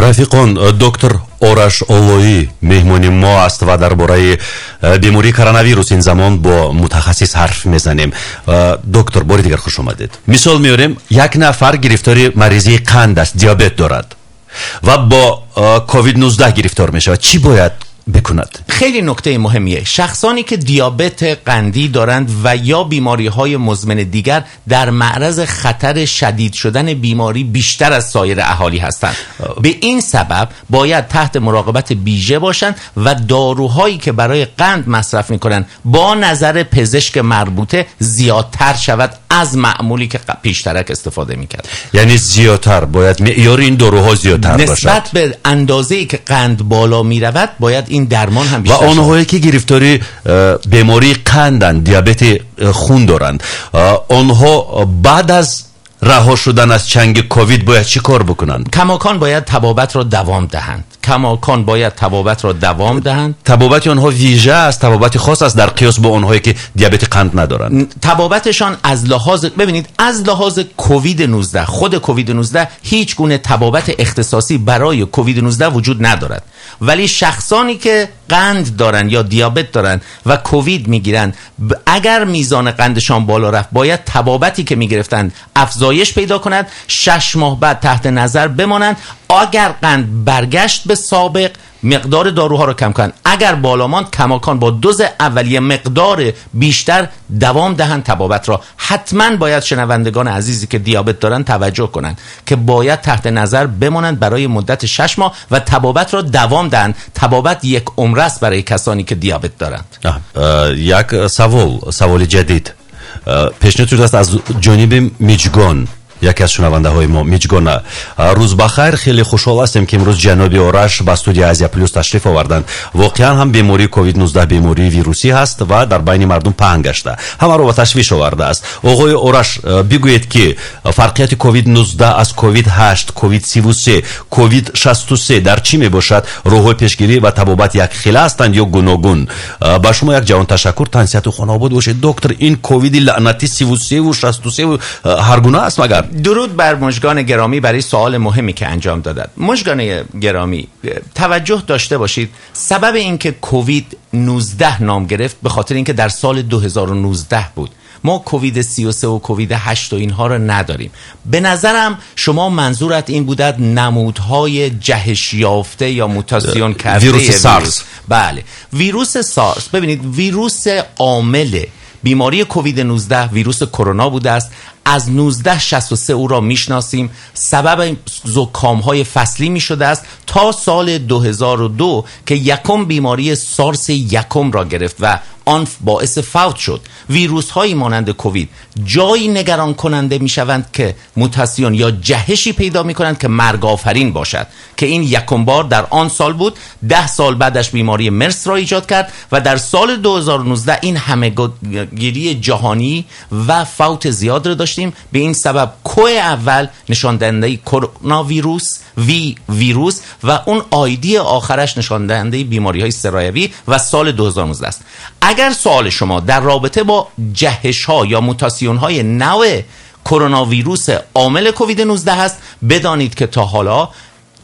Рафиқон, доктор Ораш Олоӣ меҳмони мо аст ва дар бораи бемории коронавирус ин замон бо мутахассис ҳарф мезанем. Доктор, бори дигар хуш омадед. Мисол меорем, як нафар гирифтори маризии қанд аст, диабет дорад ва бо ковид-19 гирифтор мешавад. Чӣ бояд бикунад? خیلی نکته مهمیه. شخصانی که دیابت قندی دارند و یا بیماری های مزمن دیگر در معرض خطر شدید شدن بیماری بیشتر از سایر اهالی هستند. به این سبب باید تحت مراقبت ویژه باشند و داروهایی که برای قند مصرف میکنن با نظر پزشک مربوطه زیادتر شود از معمولی که پیشترک استفاده میکرد. یعنی زیادتر باید معیار این داروها زیادتر باشد. نسبت به اندازه‌ای که قند بالا میرود باید این درمان هم ва بیشتر شود. Онҳое ки гирифтори бемории қанданд, диабети хун доранд, онҳо баъд аз раҳо шудан аз чанги ковид бояд чӣ кор бикунанд? کماکان باید طبابت را دوام دهند. کماکان باید طبابت را دوام دهند. Табобати онҳо вижа аст, табобати хос аст дар қиёс бо онҳое ки диабети қанд надоранд? طبابتشان از لحاظ، ببینید، از لحاظ کووید 19، خود کووید 19، هیچ گونه طبابت اختصاصی برای کووید 19 وجود ندارد، ولی شخصانی که قند دارن یا دیابت دارن و کووید میگیرن، اگر میزان قندشان بالا رفت باید طبابتی که میگرفتند افزایش پیدا کند، 6 ماه بعد تحت نظر بمانند. اگر قند برگشت به سابق، مقدار داروها رو کم کنند. اگر بالا ماند، کماکان با دوز اولیه مقدار بیشتر دوام دهند طبابت را. حتما باید شنوندگان عزیزی که دیابت دارن توجه کنند که باید تحت نظر بمانند برای مدت 6 ماه و طبابت را دوام دهند. طبابت یک عمر است برای کسانی که دیابت دارند. Як савол, саволи ҷадид пешниҳод шудааст аз ҷониби Миҷгон, яке аз шунавандаҳои мо. Миҷгона: рӯз бахайр, хеле хушҳол ҳастем, ки имрӯз ҷаноби Ораш ба студияи Азия Плюс ташриф оварданд. Воқеан ҳам бемории ковид-19 бемории вирусӣ ҳаст ва дар байни мардум паҳн гашта, ҳамаро ба ташвиш овардааст. Оғои Ораш, бигӯед, ки фарқияти ковид-19 аз ковид-8, ковид-33, ковид-63 дар чӣ мебошад? Роҳҳои пешгирӣ ва табобат якхела ҳастанд ё гуногун? Ба шумо як ҷаҳон ташаккур, тансиҳату хонаобод бошед. Доктор, ин ковиди лаънатӣ 33-ву 63-ву ҳар гуна аст магар? درود بر مژگان گرامی برای سوال مهمی که انجام دادد. مژگان گرامی، توجه داشته باشید، سبب اینکه کووید 19 نام گرفت به خاطر اینکه در سال 2019 بود. ما کووید 33 و کووید 8 و اینها رو نداریم. به نظرم شما منظورت این بودد نمودهای جهش یافته یا موتاسیون کرده ویروس سارس. بله، ویروس سارس. ببینید، ویروس عامل بیماری کووید 19 ویروس کرونا بوده است. از 1963 او را میشناسیم. سبب زکام های فصلی می شده است تا سال 2002 که یکم بیماری سارس یکم را گرفت و آن باعث فوت شد. ویروس هایی مانند کووید جایی نگران کننده می شوند که موتاسیون یا جهشی پیدا می کنند که مرگ آفرین باشد، که این یکم بار در آن سال بود. 10 سال بعدش بیماری مرس را ایجاد کرد و در سال 2019 این همهگیری جهانی و فوت زیاد را داشتیم. به این سبب کو اول نشان دهنده کرونا ویروس، V ویروس و اون ID آخرش نشان دهنده بیماری های سرایوی و سال 2019 است. اگر سوال شما در رابطه با جهش ها یا موتاسیون های نوع کرونا ویروس عامل کووید 19 هست، بدانید که تا حالا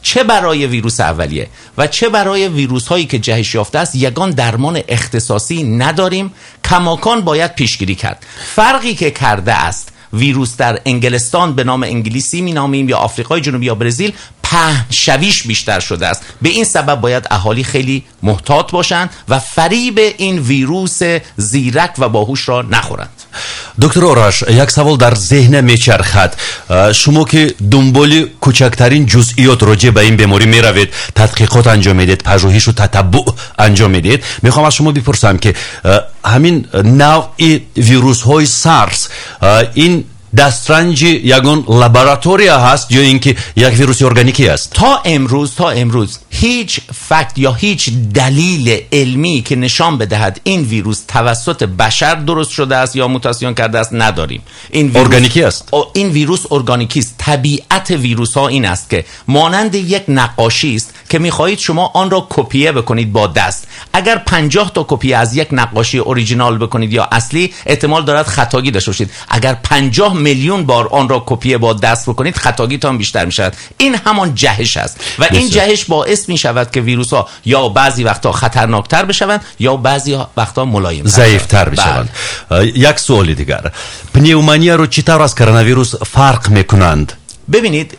چه برای ویروس اولیه و چه برای ویروس هایی که جهش یافته است یگان درمان اختصاصی نداریم. کماکان باید پیشگیری کرد. فرقی که کرده است، ویروس در انگلستان به نام انگلیسی مینامیم یا آفریقای جنوبی یا برزیل، پهن شویش بیشتر شده است. به این سبب باید اهالی خیلی محتاط باشند و فریب این ویروس زیرک و باهوش را نخورند. Доктор Ораш, як савол дар зеҳна мечархад. Шумо ки дунболи кӯчактарин ҷузъиёт роҷеъ ба ин беморӣ меравед, тадқиқот анҷом медиҳед, пажӯҳишу татаббуъ анҷом медиҳед, мехоҳам аз шумо бипурсам, ки ҳамин навъи вирусҳои сарс ин дастранҷи ягон лаборатория ҳаст ё ин ки як вируси органикӣ аст? تا امروز هیچ fact یا هیچ دلیل علمی که نشان بدهد این ویروس توسط بشر درست شده است یا موتاسیون کرده است نداریم. این ویروس ارگانیکی است. این ویروس ارگانیکی است. طبیعت ویروس ها این است که مانند یک نقاشی است که میخواهید شما آن را کپیه بکنید با دست. اگر 50 تا کپی از یک نقاشی اوریجینال بکنید یا اصلی، احتمال دارد خطاگی داشته باشید. اگر 50 میلیون بار آن را کپی با دست بکنید خطاگیتان بیشتر میشود. این همان جهش است و این جهش باعث میشود که ویروس ها یا بعضی وقتا خطرناکتر بشوند یا بعضی وقتا ملایم‌تر، ضعیفتر بشوند. یک سوال دیگر، پنیومونیا رو چطور از کرونا ویروس فرق میکنند؟ ببینید،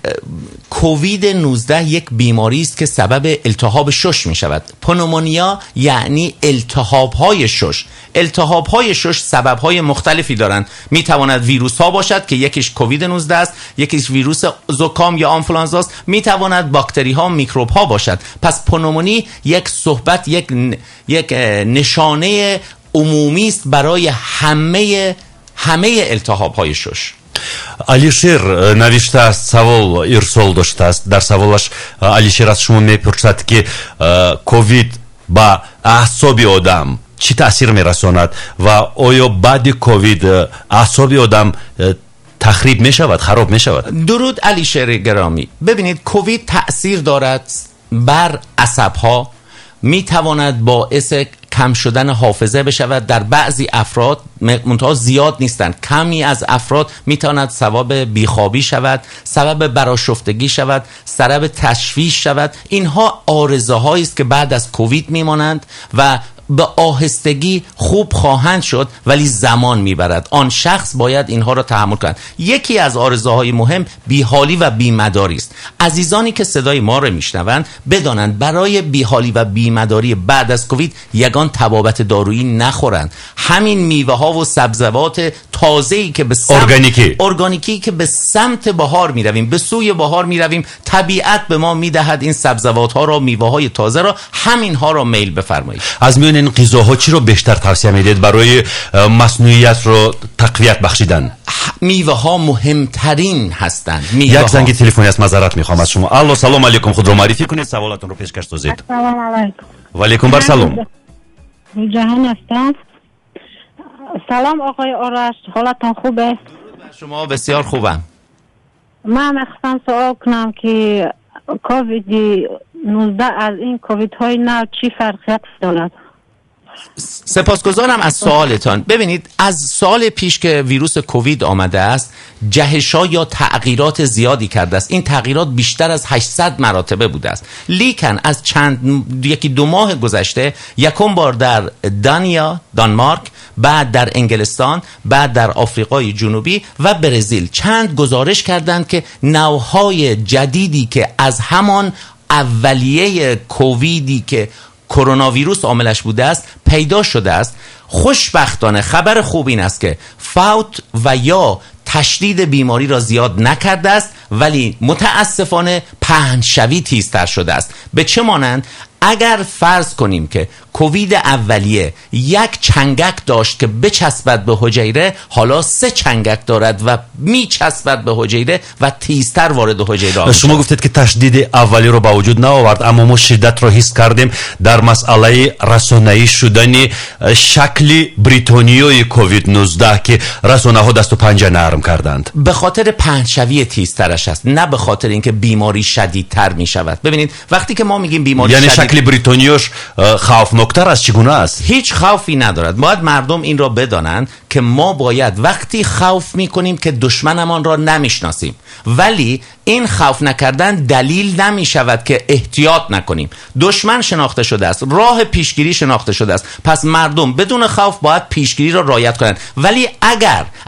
کووید 19 یک بیماری است که سبب التهاب شش می شود. پنومونیا یعنی التهاب های شش. التهاب های شش سبب های مختلفی دارند. می تواند ویروس ها باشد که یکیش کووید 19 است، یکیش ویروس زکام یا آنفولانزا است، می تواند باکتری ها، میکروب ها باشد. پس پنومونی یک صحبت، یک نشانه عمومی است برای همه التهاب های شش. Алишер навиштааст, савол ирсол доштааст. Дар саволаш Алишер аз шумо мепурсад, ки ковид ба аъсоби одам чӣ таъсир мерасонад ва оё баъди ковид аъсоби одам тахриб мешавад, хароб мешавад? дуруд, Алишери гиромӣ. ببینید، کووید تأثیر دارد بر عصبها، میتواند باعث کم شدن حافظه بشود در بعضی افراد، منتها زیاد نیستند، کمی از افراد. میتواند سبب بیخوابی شود، سبب برآشفتگی شود، سبب تشویش شود. اینها عارضه هایی است که بعد از کووید میمانند و به آهستگی خوب خواهند شد، ولی زمان میبرد. آن شخص باید اینها را تحمل کند. یکی از عارضه های مهم بیحالی و بیمداری است. عزیزانی که صدای ما را میشنوند بدانند برای بیحالی و بیمداری بعد از کووید یگان طبابت دارویی نخورند. همین میوه ها و سبزوات تازه‌ای که به سمت ارگانیکی که به سمت بهار میرویم، به سوی بهار میرویم، طبیعت به ما میدهد این سبزوات ها را، میوه های تازه را، همین ها را میل بفرمایید. از میان این غذاها چی رو بیشتر توصیه میدید برای مصنوعیت رو تقویت بخشیدن؟ میوه ها مهمترین هستند. یک زنگ تلفنی است، معذرت میخوام از شما. الو، سلام علیکم، خود رو معرفی کنید، سوالاتون رو پیشکش سازید. سلام علیکم. و علیکم بر سلام. جهان هستم. سلام آقای آرش، حالتان خوبه؟ شما بسیار خوبم. من میخواستم سوال کنم که کووید 19 از این کووید های نو چی فرقیت دارد؟ سپاسگزارم از سوالتان. ببینید، از سال پیش که ویروس کووید آمده است، جهش‌ها یا تغییرات زیادی کرده است. این تغییرات بیشتر از 800 مراتبه بوده است. لیکن از چند یکی دو ماه گذشته، یکم بار در دانیا، دانمارک، بعد در انگلستان، بعد در آفریقای جنوبی و برزیل چند گزارش کردند که نوهای جدیدی که از همان اولیه کوویدی که کرونا ویروس عاملش بوده است پیدا شده است. خوشبختانه خبر خوب این است که فوت و یا تشدید بیماری را زیاد نکرده است، ولی متاسفانه پهنشوی تیزتر شده است. به چه مانند؟ اگر فرض کنیم که کووید اولیه یک چنگک داشت که بچسبد به حجیره، حالا 3 چنگک دارد و میچسبد به حجیره و تیزتر وارد حجیره می‌شود. شما گفتید که تشدید اولی رو به وجود نآورد، اما ما شدت رو حس کردیم در مسئله رسانه‌ای شدن شکل بریتانیای کووید 19 که رسانه‌ها دست و پنجه نرم کردند. به خاطر پهنشوی تیزترش است، نه به خاطر اینکه بیماری شدیدتر میشود. ببینید، وقتی که ما میگیم بیماری یعنی شکل بریتانیاش خوفناکتر از چگونه است؟ هیچ خوفی ندارد. باید مردم این را بدانند که ما باید وقتی خوف میکنیم که دشمنمان را نمیشناسیم، ولی این خوف نکردن دلیل نمیشود که احتیاط نکنیم. دشمن شناخته شده است، راه پیشگیری شناخته شده است، پس مردم بدون خوف باید پیشگیری را رعایت کنند. ولی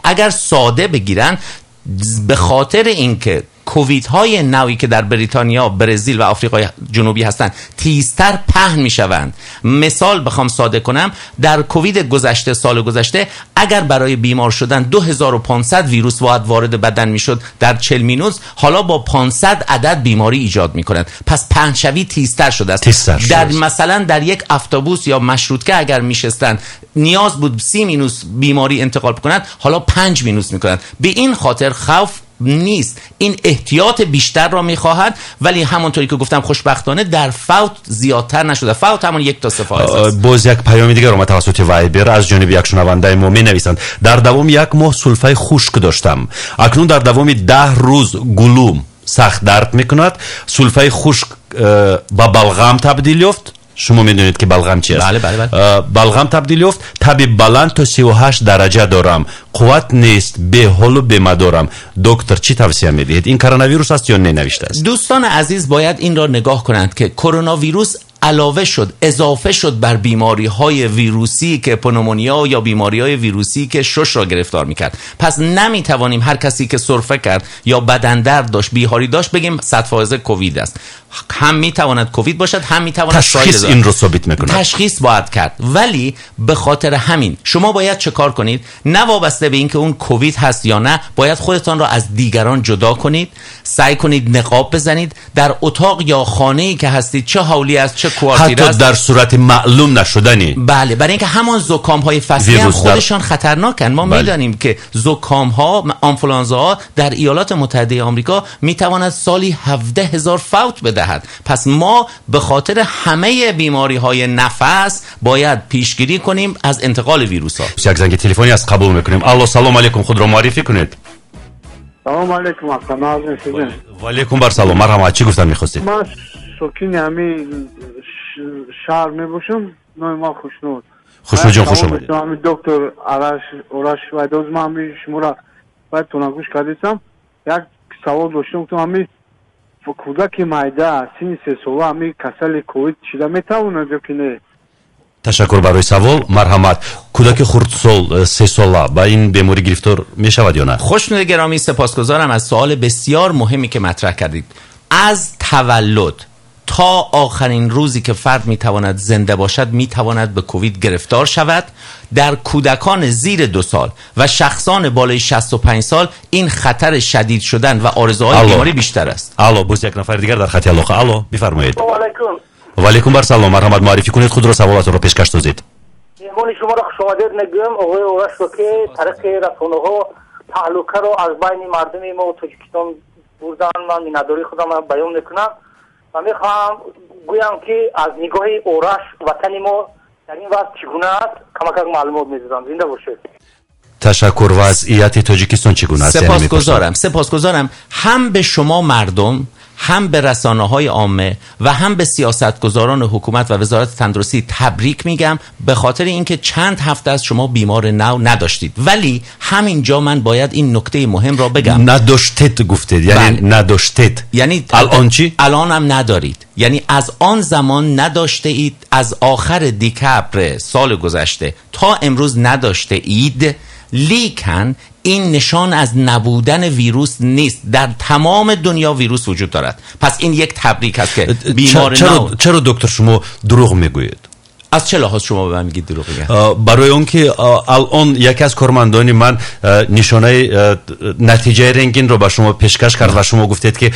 اگر ساده بگیرن، به خاطر اینکه کوویدهای نوی که در بریتانیا، برزیل و آفریقای جنوبی هستند تیزتر پهن میشوند. مثال بخوام ساده کنم، در کووید گذشته، سال گذشته، اگر برای بیمار شدن 2500 ویروس وارد بدن میشد در 40 مینوت، حالا با 500 عدد بیماری ایجاد میکنند. پس پهنشوی تیزتر شده است. در مثلا در یک افتابوس یا مشروطه اگر میشستند نیاز بود 30 مینوس بیماری انتقال بکنند، حالا 5 مینوس میکنند. به این خاطر خوف نیست، این احتیاط بیشتر را میخواهد. ولی همونطوری که گفتم خوشبختانه در فوت زیادتر نشده. فوت همون 1 تا 3 فایز است. باز یک پیام دیگر اومد توسط وایبر از جانب یک شنونده ما. می نویسند در دوام 1 ماه سلفه خشک داشتم، اکنون در دوام 10 روز گلوم سخت درد میکند، سلفه خشک به بلغم تبدیل یافت. Шумо медонед, ки балғам чи аст? Бале, бале, бале. Балғам табдил ёфт. Таби баланд то 38 дараҷа дорам, қувват нест, беҳолу бемадорам. Доктор, чӣ тавсия медиҳед? Ин коронавирус аст ё не? Навиштааст. Дӯстони азиз бояд инро нигоҳ кунанд, ки коронавирус илова шуд, илова шуд бар бемориҳои вирусӣ, ки пневмония ё бемориҳои вирусӣ, ки шушро гирифтор мекард. Пас наметавонем ҳар касе ки сулфа кард ё бадандард дошт, беҳолӣ дошт, бигӯем 100% ковид аст. Ҳам метавонад ковид бошад, ҳам метавонад ташхис инро собит мекунад. Ташхис бояд кард, вале ба хотири ҳамин шумо бояд чӣ кор кунед? На вобаста ба инки он ковид ҳаст ё не, бояд худатонро аз дигарон ҷудо кунед, саъй кунед ниқоб бизанед дар утоқ ё хонае ки ҳастед, чӣ ҳавлӣ аст, чӣ квартира ҳатто аст. Дар сурати маълум нашудани Бале, барои инки ҳамон зукомҳои фаслӣ ҳам вирус дар- худашон хатарноканд. Мо медонем, ки зукомҳо, онфлуанзаҳо дар Иёлоти Муттаҳидаи Амрико метавонад соли 17 ҳазор фавт бидиҳад. Пас мо ба хотири ҳамаи бемориҳои нафас бояд пешгирӣ кунем аз интиқоли вирусҳо. Як занги телефонӣ аст, қабул мекунем. Алло, салом алейкум, худро муаррифӣ кунед. Салом алейкум, ака, назм шудем. Ва алейкум бар салом, марҳамат, чӣ гуфтан мехостед? Ман сокини ҳамин шаҳр мебошам, номи ман Хушнуд. Хушнуд ҷон, хуш омадед. Ҳамин доктор Араш Ораш Вайдоз, ман ҳамин шуморо бояд тонагӯш кардисам, як савол доштам, гуфтам, ҳамин кӯдаки майда синни 3 сола ҳамин касали ковид шида метавонад ё ки не? Ташаккур барои савол, марҳамат. Кӯдаки хурдсол, 3 сола ба ин беморӣ гирифтор мешавад ё на? Хушнуд гиромӣ, сипосгузорам аз суоли бисёр муҳиме ки матраҳ кардед. Аз таваллуд то охирин рӯзе ки фард метавонад зинда бошад, метавонад ба ковид гирифтор шавад. Дар кӯдакони зери 2 сол ва шахсони болои 65 сол ин хатари шадид шудан ва оризаҳои Алло. беморӣ бештар аст. Алло, боз як нафари дигар дар хати алоқа. Алло, бифармоед. Салому алайкум. Ва алейкум бар салом, марҳамат, муаррифӣ кунед худро, саволатонро пешкаш созед. Меҳмони шуморо хушомадед мегӯям, оғои Орашро, ки тариқи расонаҳо таҳлукаро аз байни мардуми мо Тоҷикистон бурдан. Ман миннатдории худам баён мекунам ва мехоҳам гӯям, ки аз нигоҳи Ораш ватани мо дар ин вақт чӣ гуна аст, камакак маълумот медодам. Зинда бошед. Ташаккур. Вазъияти Тоҷикистон чӣ гуна аст, яъне мепурсам. Сипосгузорам, сипосгузорам. Ҳам ба шумо мардум, ҳам ба расонаҳои омма ва ҳам ба сиёсатгузорон ҳукумат ва вазорати тандурустӣ табрик мегӯям, ба хотири инки чанд ҳафта аст шумо бемори нав надоштед. Вале ҳаминҷо ман бояд ин нуктаи муҳимро бигӯям. Надоштед гуфтед, яъне Бале. надоштед. Яъне алон чӣ? Алонам надоред, яъне аз он замон надоштаед, аз охири декабр соли гузашта то имрӯз надоштаед. Лекин ин нишон аз набудани вирус нест. Дар тамоми дунё вирус вуҷуд дорад. Пас ин як табрик аст, ки бемори Чаро нав чаро, доктор, шумо дурӯғ мегӯед? Аз чӣ лиҳоз шумо ба ман мегӯед дурӯғ мегӯям? Барои он ки алон яке аз кормандони ман нишонаи натиҷаи рентгенро ба шумо пешкаш кард ва шумо гуфтед, ки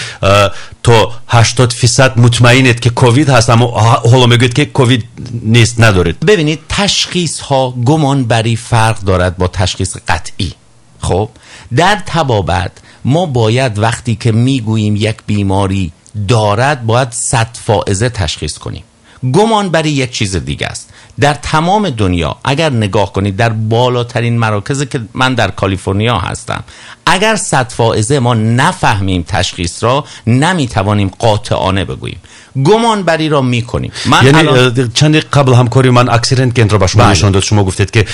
то 80% мутмаинед, ки ковид ҳаст, аммо ҳоло мегӯед, ки ковид нест, надоред. Бибинед, ташхис ҳо гумонбарӣ фарқ дорад бо ташхиси қатъӣ. Хуб, дар табобат мо бояд вақте ки мегӯем як беморӣ дорад, бояд 100% ташхис кунем. Гумонбарӣ як чизи дига аст. Дар тамоми дунё агар нигоҳ кунед, дар болотарин марокизе ки ман дар Калифорния ҳастам, агар 100% мо нафаҳмем ташхисро, наметавонем қотеона бигӯем. Гумонбариро мекунем. Ман Яъне алон чанде қабл ҳамкори ман акси рентгенро ба шумо нишон дод, шумо гуфтед, ки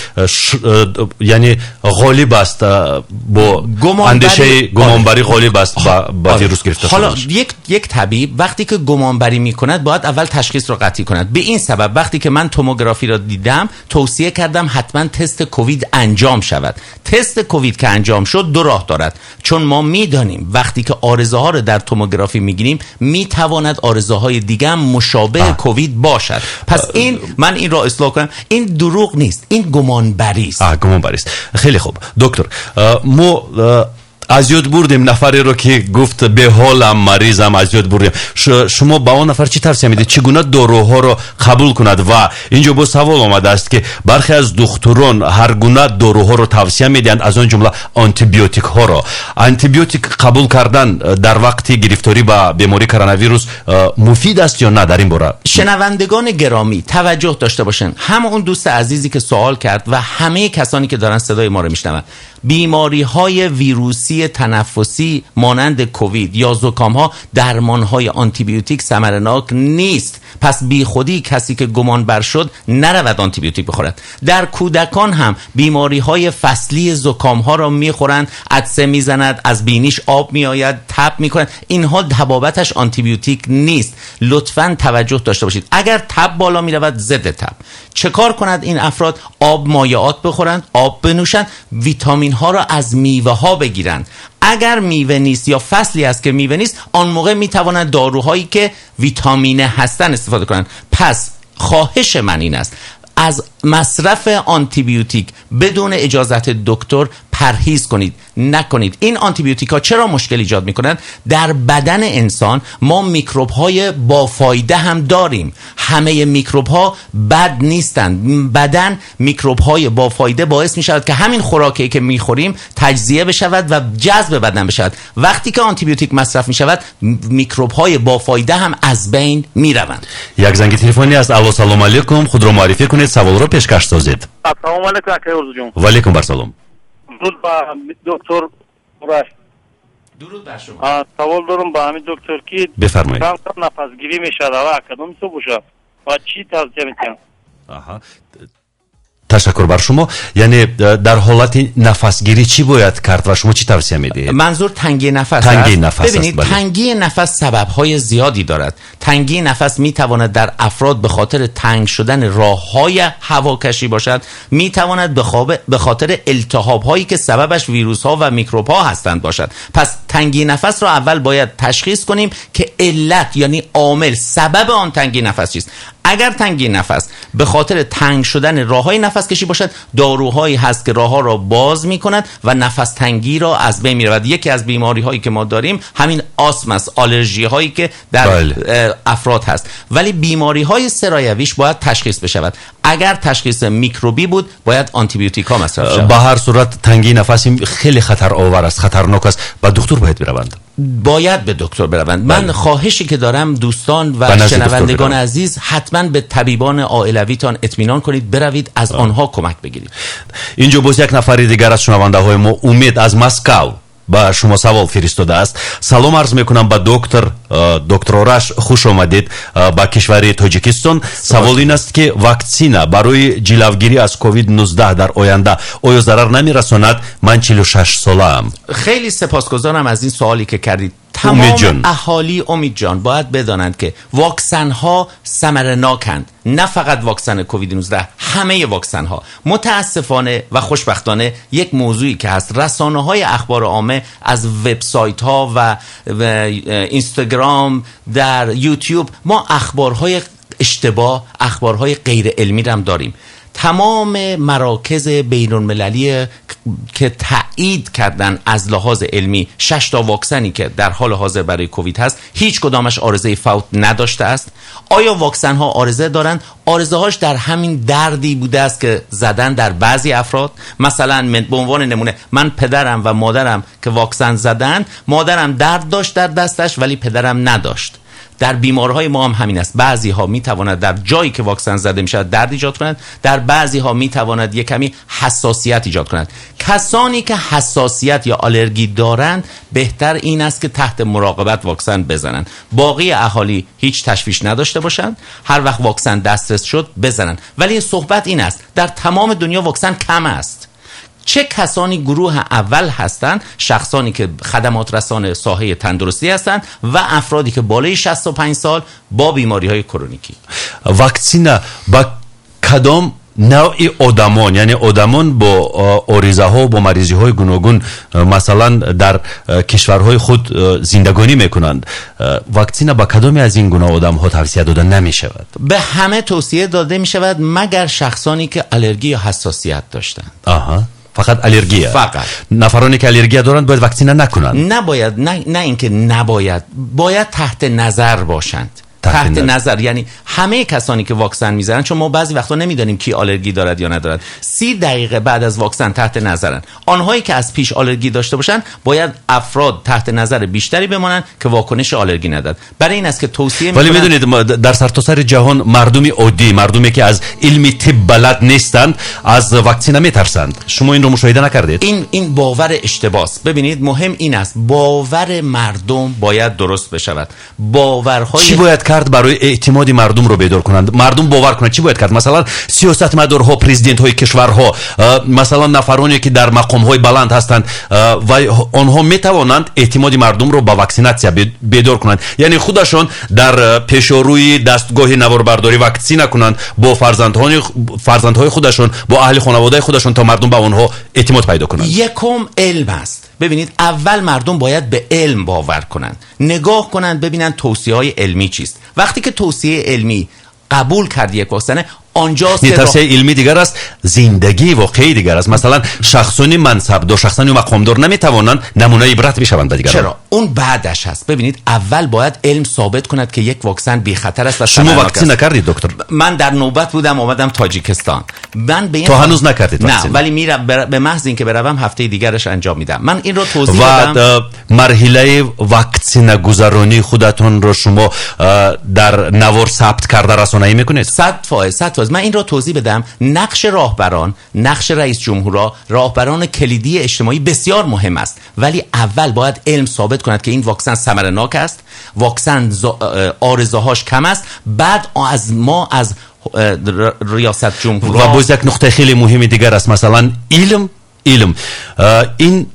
яъне ғолиб аст бо андешаи гумонбарӣ ғолиб аст ба вирус гирифта Ҳоло шуданаш. Як табиб вақте ки гумонбарӣ мекунад, бояд аввал ташхисро қатъӣ кунад. Ба ин сабаб вақте ки ман томографиро дидам, тавсия кардам ҳатман тест ковид анҷом шавад. Тест ковид ки анҷом шуд, ду роҳ дорад, чун мо медонем вақте ки оризаҳоро дар томографӣ мегирем, метавонад оризаҳои дига ҳам мушобеҳ ковид бошад. Пас ин ман инро ислоҳ кунам, ин дурӯғ нест, ин гумонбарӣ аст. Гумонбарӣ аст. Хеле хуб, доктор, мо аз ёд бурдем нафареро, ки гуфт беҳолам, маризам, аз ёд бурдем. Шумо ба он нафар чӣ тавсия медиҳед, чӣ гуна доруҳоро қабул кунад? Ва инҷо боз савол омадааст, ки бархе аз духтурон ҳар гуна доруҳоро тавсия медиҳанд, аз он ҷумла антибиотикҳоро. Антибиотик қабул кардан дар вақти гирифторӣ ба бемории коронавирус муфид аст ё на? Дар ин бора. Шунавандагони гиромӣ таваҷҷӯҳ дошта бошанд, ҳам он дӯсти азизе ки суол кард ва ҳамаи касоне ки доранд садои моро мешунаванд. Бемориҳои вирусии танаффусӣ монанди ковид ё зукомҳо дармонҳои антибиотик самаранок нест. Пас бехудӣ касе ки гумон бар шуд наравад антибиотик бихӯрад. Дар кӯдакон ҳам бемориҳои фаслии зукомҳоро мехӯранд, атса мезанад, аз биниш об меояд, таб мекунад. Инҳо табобаташ антибиотик нест. Лутфан таваҷҷӯҳ дошта бошед. Агар таб боло меравад, зидди таб чӣ кор кунад ин афрод? Об, моеот бихӯранд, об бинӯшанд, витаминҳоро аз меваҳо бигиранд. Агар мева нест ё фасле аст ки мева нест, он موقع میتوانند داروهایی که ویتامینه هستند استفاده کنند. پس خواهش من این است از مصرف آنتیبیوتیک بدون اجازت دکتر پرهیز کنید، نکنید. این آنتیبیوتیک ها چرا مشکل ایجاد میکنند؟ در بدن انسان ما میکروب های با فایده هم داریم، همه میکروب ها بد نیستند. بدن میکروب های با فایده باعث میشود که همین خوراکی که میخوریم تجزیه بشود و جذب بدن بشود. وقتی که آنتیبیوتیک مصرف میشود، میکروب های با فایده هم از بین میروند. Як занги телефонӣ аст. Алло, салом алейкум, худро муаррифӣ кунед, саволро пешкаш созед. Ассалому алайкум, акай Орзуҷон. Ва алейкум барсалом. Дуруд ба доктор Ораш. Дуруд бар шумо. Савол дорам ба ҳамин доктор, ки Бифармоед. Кам кам нафасгирӣ мешавад, ава кадом ҳисоб бошад ва чӣ тавсия метиҳам? Аҳа, ташаккур бар шумо. Яъне дар ҳолати нафасгирӣ чӣ бояд кард ва шумо чӣ тавсия медиҳед? Манзур тангии нафас Тангии аст? Нафас аст, Бибинед, бале. тангии нафас сабабҳои зиёде дорад. Тангии нафас метавонад дар афрод به خاطر تنگ شدن راه‌های هواکشی باشد، میتواند به خاطر التهاب‌هایی که سببش ویروس‌ها و میکروب‌ها هستند باشد. پس تنگی نفس را اول باید تشخیص کنیم که علت، یعنی عامل، سبب آن تنگی نفس چیست. اگر تنگی نفس به خاطر تنگ شدن راه‌های نفس کشی باشد، داروهایی هست که راه‌ها را باز می‌کند و نفس تنگی را از بین می‌رود. یکی از بیماری‌هایی که ما داریم همین آسم است، آلرژی‌هایی که در افراد هست. ولی بیماری‌های سرایویش باید تشخیص بشود. اگر تشخیص میکروبی بود باید آنتیبیوتیک‌ها مصرف شود. به هر صورت تنگی نفس خیلی خطر آور است، خطرناک است، به دکتر باید بروند. باید به دکتر بروند. من خواهشی که دارم دوستان به و نزد دکتر شنوندگان بروند. عزیز، حتما به طبیبان عائلویتان اطمینان کنید، بروید از آنها کمک بگیرید. Инҷо боз як нафари дигар аз шунавандаҳои мо, Умед аз Москав, ба шумо савол фиристодааст. Салом арз мекунам ба доктор, доктор Ораш, хуш омадед ба кишвари Тоҷикистон. Савол ин аст, ки ваксина барои ҷилавгирӣ аз ковид-19 дар оянда оё зарар намерасонад? Ман 46 солаам. خیلی سپاسگزارم از این سوالی که کردید. امید تمام جان. اهالی، امید جان، باید بدانند که واکسن ها ثمرناکند، نه فقط واکسن کووید 19، همه واکسن ها. متاسفانه و خوشبختانه یک موضوعی که هست، رسانه های اخبار عامه از وبسایت ها و اینستاگرام، در یوتیوب ما اخبارهای اشتباه، اخبارهای غیر علمی هم داریم. تمام مراکز بین المللی که تایید کردن از لحاظ علمی 6 تا واکسنی که در حال حاضر برای کووید هست، هیچ کدامش عارضه فوت نداشته است. آیا واکسن ها عارضه دارند؟ عارضه هاش در همین دردی بوده است که زدن در بعضی افراد. مثلا من به عنوان نمونه، من پدرم و مادرم که واکسن زدن، مادرم درد داشت در دستش ولی پدرم نداشت. در بیمارهای ما هم همین است. بعضی ها میتواند در جایی که واکسن زده میشود درد ایجاد کنند، در بعضی ها میتواند یک کمی حساسیت ایجاد کنند. کسانی که حساسیت یا آلرژی دارند بهتر این است که تحت مراقبت واکسن بزنند. باقی اهالی هیچ تشویش نداشته باشند، هر وقت واکسن دسترس شد بزنند. ولی صحبت این است در تمام دنیا واکسن کم است. چه کسانی گروه اول هستند؟ شخصانی که خدمات رسان ساحه تندرستی هستند و افرادی که بالای 65 سال با بیماری های کرونیکی. Ваксина ба кадом навъи одамон, яъне одамон бо оризаҳо, бо маризиҳои гуногун, масалан, дар кишварҳои худ зиндагонӣ мекунанд, ваксина ба кадоме аз ин гуна одамҳо тавсия дода намешавад? به همه توصیه داده می شود مگر شخصانی که آلرژی یا حساسیت داشتند. Аҳа, фақат аллергия. Фақат. Нафароне ки аллергия доранд, бояд ваксина накунанд? نباید، نه، نه اینکه نباید، باید تحت نظر باشند. تحت نظر، یعنی همه کسانی که واکسن میزنن، چون ما بعضی وقتا نمیدانیم کی آلرژی دارد یا ندارد، 30 دقیقه بعد از واکسن تحت نظرن. آنهایی که از پیش آلرژی داشته باشن باید افراد تحت نظر بیشتری بمانند که واکنش آلرژی نداد. برای این است که توصیه می‌کنن. ولی میدونید در سرتاسر جهان مردم عادی، مردمی که از علم طب بلد نیستند، از واکسن میترسند. شما این رو مشاهده نکردید؟ این باور اشتباه است. ببینید مهم این است باور مردم باید درست بشود. باورهای چی باید کرد برای اعتماد مردم رو بیدار کنند، مردم باور کنند؟ چی باید کرد؟ مثلا سیاستمدارها، پرزیدنت های کشورها، مثلا نفرانی که در مقام های بلند هستند و آنها میتوانند اعتماد مردم رو با واکسیناسیا بیدار کنند، یعنی خودشان در پیش روی دستگاه نواربرداری واکسینه کنند با فرزندهای خودشان، با اهل خانواده خودشان، تا مردم به آنها اعتماد پیدا کنند. یکم علم است. ببینید اول مردم باید به علم باور کنند، نگاه کنند ببینند توصیه‌های علمی چیست. وقتی که توصیه علمی قبول کرد یک واکسن، آنجاست که توصیه علمی دیگر است، زندگی واقعی دیگر است. مثلا شخصانی منصبدار، شخصانی مقامدار نمیتوانند نمونه عبرت بشوند به دیگران. چرا؟ اون بعدش هست. ببینید اول باید علم ثابت کند که یک واکسن بی خطر است و شما واکسن نکردید دکتر؟ من در نوبت بودم، اومدم تاجیکستان. من به تو هنوز نکردید واکسن؟ نه، ولی میرم به محض اینکه بروم هفته دیگرش انجام میدم. من این رو توضیح دادم و مرحله واکسن گذرانی خودتون رو شما در نوار ثبت کرده رسانه‌ای میکنید؟ 100%. من این را توضیح بدم. نقش راهبران، نقش رئیس جمهورها، راهبران کلیدی اجتماعی بسیار مهم است، ولی اول باید علم ثابت کند که این واکسن ثمرناک است، واکسن عارضه‌هاش کم است، بعد از ما از ریاست جمهور. و باز یک نقطه خیلی مهم دیگر است، مثلا علم این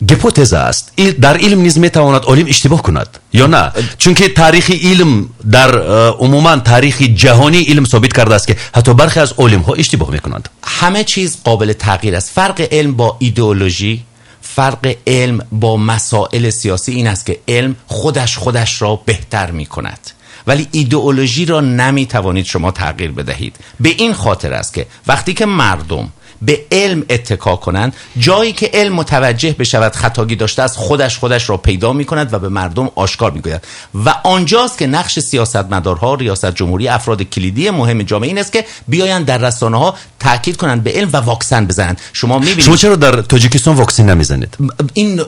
گیپوتزا است. در علم نیز میتواند عالم اشتباه کند یا نه؟ چون که تاریخ علم در عموما تاریخ جهانی علم ثابت کرده است که حتی برخی از عالم ها اشتباه میکنند. همه چیز قابل تغییر است. فرق علم با ایدئولوژی، فرق علم با مسائل سیاسی این است که علم خودش را بهتر میکند، ولی ایدئولوژی را نمیتوانید شما تغییر بدهید. به این خاطر است که وقتی که مردم به علم اتکا کنند، جایی که علم متوجه بشود خطاگی داشته است، خودش را پیدا میکند و به مردم آشکار میگوید. و آنجاست که نقش سیاستمدارها، ریاست جمهوری، افراد کلیدی مهم جامعه این است که بیایند در رسانه ها تاکید کنند به علم و واکسن بزنند. شما میبینید شما چرا در تاجیکستان واکسن نمیزنید؟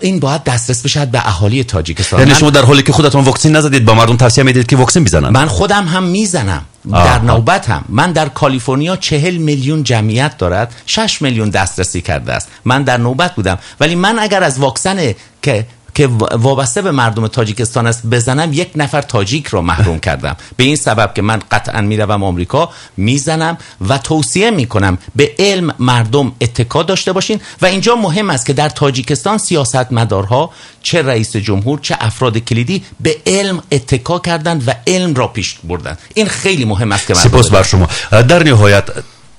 این باید دسترس بشود به اهالی تاجیکستان. یعنی شما در حالی که خودتون واکسن نزدید با مردم توصیه میدید که واکسن بزنند؟ من خودم هم میزنم. در نوبتم. من در کالیفرنیا 40 میلیون جمعیت دارد، 6 میلیون دسترسی کرده است. من در نوبت بودم، ولی من اگر از واکسن که وابسته به مردم تاجیکستان است بزنم، یک نفر تاجیک را محروم کردم. به این سبب که من قطعا میروم آمریکا، میزنم و توصیه میکنم به علم مردم اتکا داشته باشین. و اینجا مهم است که در تاجیکستان سیاستمدارها، چه رئیس جمهور چه افراد کلیدی، به علم اتکا کردند و علم را پیش بردند. این خیلی مهم است که مردم. سپاس بر شما. در نهایت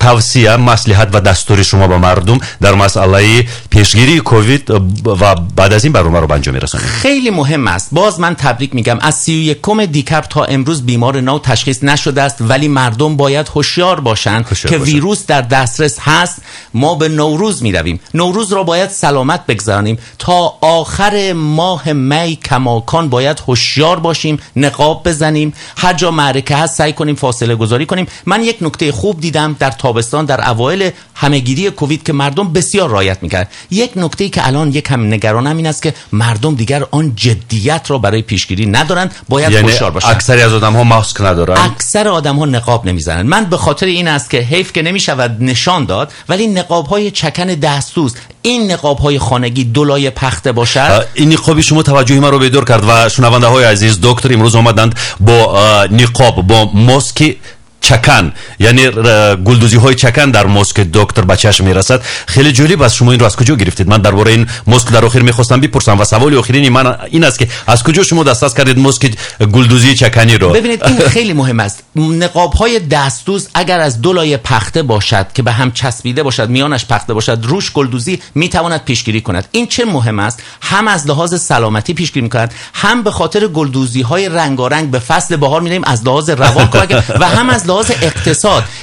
тавсия, маслиҳат ва дастури шумо ба мардум дар масъалаи пешгирии ковид ва баъд аз ин барномаро ба анҷом мерасонем. خیلی مهم است. باز من تبریک میگم، از 31 دیکبر تا امروز بیمار نو تشخیص نشده است، ولی مردم باید هوشیار باشند که ویروس در دسترس هست. ما به نوروز میرویم، نوروز را باید سلامت بگذرانیم. تا آخر ماه می کماکان باید هوشیار باشیم، نقاب بزنیم، هر جا معرکه هست سعی کنیم فاصله گذاری کنیم. من یک نکته خوب دیدم در تابستان، در اوایل همهگیری کووید که مردم بسیار رعایت میکرد. یک نکته‌ای که الان یکم نگرانم این است که مردم دیگر آن جدیت را برای پیشگیری ندارند. باید هوشیار باشند. اکثری از آدم‌ها ماسک ندارند، اکثر آدم‌ها نقاب نمیزنند. من به خاطر این است که حیف که نمیشود نشان داد، ولی نقاب‌های چکن دست‌دوز، این نقاب‌های خانگی دولای پخته باشد. این نقاب شما توجه من رو بیدار کرد و شنونده‌های عزیز، دکتر امروز آمدند با نقاب، با ماسک чакан, яъне гулдӯзиҳои чакан дар моск доктор ба чашм мерасад. Хеле ҷолиб аст. Шумо инро аз куҷо гирифтед? Ман дар бораи ин моск дар охир мехостам бипурсам ва саволи охирини ман ин аст ки аз куҷо шумо дастрас кардед моски гулдӯзии чаканиро? Бибинед, ин хеле муҳим аст. Ниқобҳои дастдӯз агар аз ду лоя пахта бошад ки ба ҳам часпида бошад, миёнаш пахта бошад, рӯш гулдӯзӣ метавонад пешгирӣ кунад. Ин чӣ муҳим аст? Ҳам аз лиҳози саломатӣ пешгирӣ мекунад, ҳам به خاطر گلدوزی‌های رنگارنگ به فصل بهار می‌ریم از لحاظ روان کمک، و هم از لحاظ لحاظ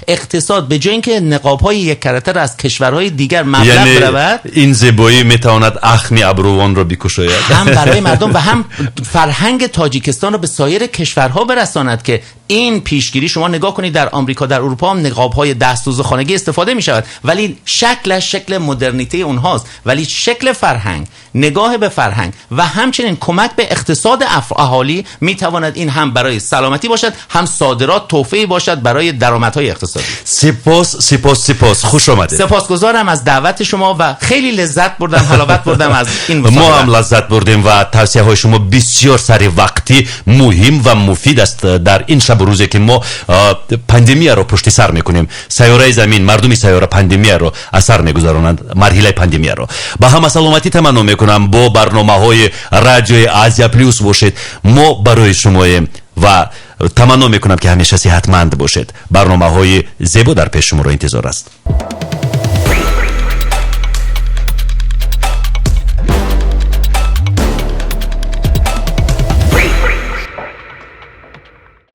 اقتصاد به جای اینکه نقاب‌های یک کرته را از کشورهای دیگر مبلغ یعنی برود، این زیبایی میتواند اخمی ابروان را بکشاید، هم برای مردم و هم فرهنگ تاجیکستان را به سایر کشورها برساند که این پیشگیری، شما نگاه کنید در آمریکا، در اروپا هم نقاب‌های دست‌دوز خانگی استفاده می‌شود، ولی شکلش شکل مدرنیته اونهاست، ولی شکل فرهنگ، نگاه به فرهنگ و همچنین کمک به اقتصاد اهالی می‌تواند این هم برای سلامتی باشد، هم صادرات توفیقی باشد برای درآمدهای اقتصادی. سپاس سپاس سپاس، خوش آمدید. سپاسگزارم از دعوت شما و خیلی لذت بردم، حلاوت بردم از این مصاحبه. ما هم لذت بردیم و توصیه‌های شما بسیار سری وقتی مهم و مفید است در این شب و روزی که ما پاندمیا رو پشت سر میکنیم. سیاره زمین، مردم سیاره پاندمیا رو اثر میگذارند، مرحله پاندمیا رو. با همه سلامتی تمنا میکنم. با برنامه‌های رادیوی آسیا پلوس باشید. ما برای شماییم و таманно мекунам, ки ҳамеша сиҳатманд бошед. Барномаҳои зебо дар пеши шуморо интизор аст.